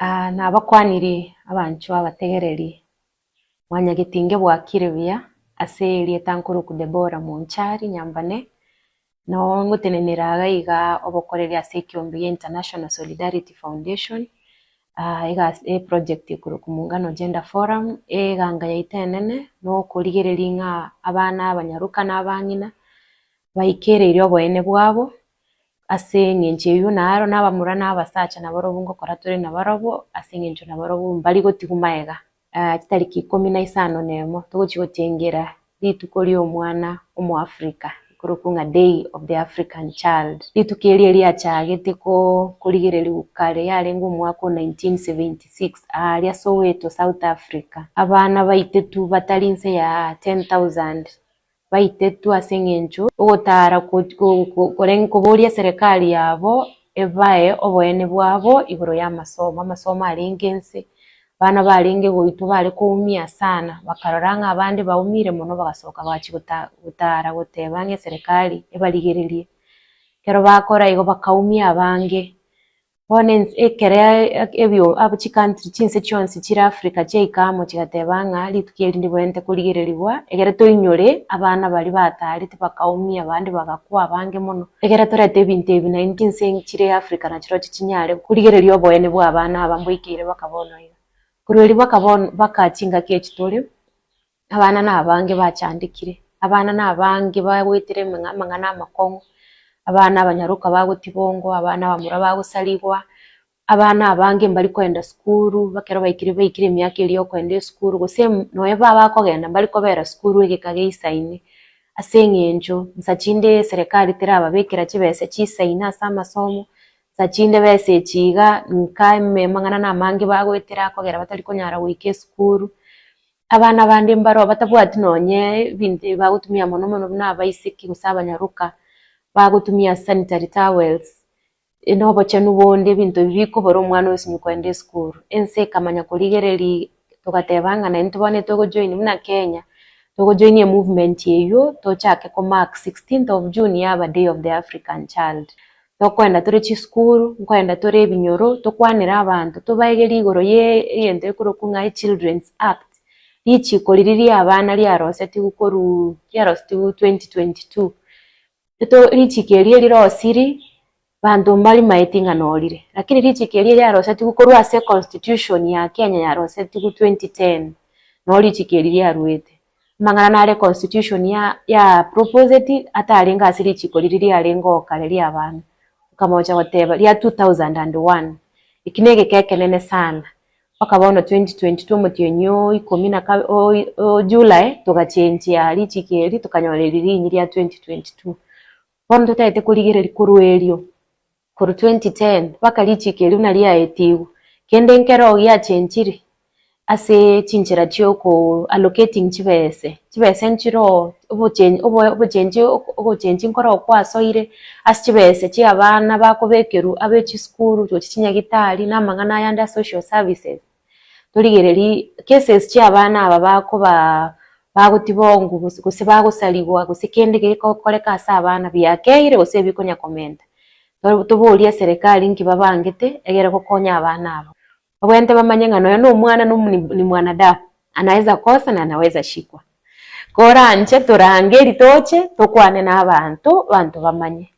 Nabakwaniri abanchwa abategereri, mwanyagetinge bwakire buya ase erieta nkorokwa Deborah Monchari Nyambane, noo ngotenenera iga iga obokoreri ase ekiombe gia International Solidarity Foundation, egasi eproject ekorokwa Muungano Gender Forum, eganga yaito enene nokorigereria ng'a abana abanyaroka na abang'ina baikereirie oboene bwabo. Ase eng'encho eyio naro nabamura na abasacha nabarobwo ngokora tore nabarobwo, ase eng'encho nabarobwo mbari gotigwa magega. Chitariki ikomi na isano na emo togochia gochengera rituko ri'omwana omoafrika rikorokwa ng'a Day of the African Child. Rituko erio eriachagete korigererigwa kare yarenge omwaka o 1976 aaria Soweto, South Africa. Abana baitetwe batari inse ya 10,000 baitetwe ase engencho ogotaara koboria eserekari yabo ebae oboene bwabo igoro y'amasomo. Amasomo arenge inse, abana barenge goitwa bare koumia sana, bakarora ng'a abande baumire mono bagasoka bagachia gotara goteba ng'a eserekari ebarigererie. Ekero bakora igo bakaumia abange. Bono ense ekere ebio abo chicountry chinse chionsi chire Africa chiaika amo chigateba ng'a rituko eri ndibwenerete korigererigwa egere toinyore abana baria batarete bakaumia abande bagakwa abange mono, egere torete ebinto ebi naende chinse chire Africa nachirochio chinyare korigereria oboene bwa abana aba mboikeire baka bono iga. Korwa erio baka bono baka chingaki echi tore. Abana nabange bachandekire, abana nabange bagoetera emeng'a amang'ana amakong'u, abana abanyaroka bagotibongwa, abana abamura bagosarigwa, abana abange mbari kogenda sukuru, ekero baikire baikire emiaka eria ya okogenda esukuru gose nonye ba bakogenda mbari kobera sukuru egeka geisaine, ase eng'encho nsa chinde eserekari terababekera chibesa chisaine ase amasomo, nsa chinde besa echi iga nka amang'ana na amange bagoetera akogera batari konyara goika esukuru. Abana bande mbaroo batabwati nonye ebinto ebi bagotumia mono mono buna abaiseke gose abanyaroka, bagotumia sanitary towels, na obochenu bonde ebinto ebi bikobora omwana osinye kogenda esukuru. Ense ekamanya korigereria togateba ng'a naintwe bono etogojoin buna Kenya, togojoin emovement eywo tochake komark sixteenth of June yaba day of the African child. Tokoenda tore chisukuru, nkoenda tore ebinyoro, tokwanere abanto, tobaegerie igoro ye egento gekorokwa ng'a Children's Act, richiko riria ria abana riarosetigwe korwa riarosetigwe 2022. Eto richiko erio rirosiri, banto mbarimaeti ng'a norire, lakini richiko erio riarosetigwe korwa ase econstitution ya Kenya yarosetigwe 2010, no richiko eri riaruete. Amang'ana nare constitution ya ya proposeti atarenge ase richiko riria riarenge oo kare ria abana, okamocha goteba ria 2001, eki na egeka ekenene sana, mpaka bono 2022 omotienyi o ikomi na kabe o July, togachenchia richiko eri tokanyora eri rinyi ria 2022. Bono totagete korigereria korwa erio. Korwa 2010 mpaka richiko erio buna riaetigwe, kende nkero giachenchire ase chinchera chioko allocating chibese, chibese nchiroo obochen obochenchi ogochenchi nkoroo kwasoire ase chibese chia abana bakobekerwa abe chisukuru gochia chinyagitari na amang'ana ayande a social services. Torigereria cases chia abana aba bakobaa bagotibongwa gose bagosarigwa gose kende gegokoreka ase abana biakeire gose ebikonya komenta. Toborie eserekari nki babangete egere gokonya abana aba. Babwenerete bamanye ng'a nonya na omwana ni mwanadamu, anaweza kosa na anaweza shikwa. Koranche torangerie toche tokwane na abanto, abanto bamanye.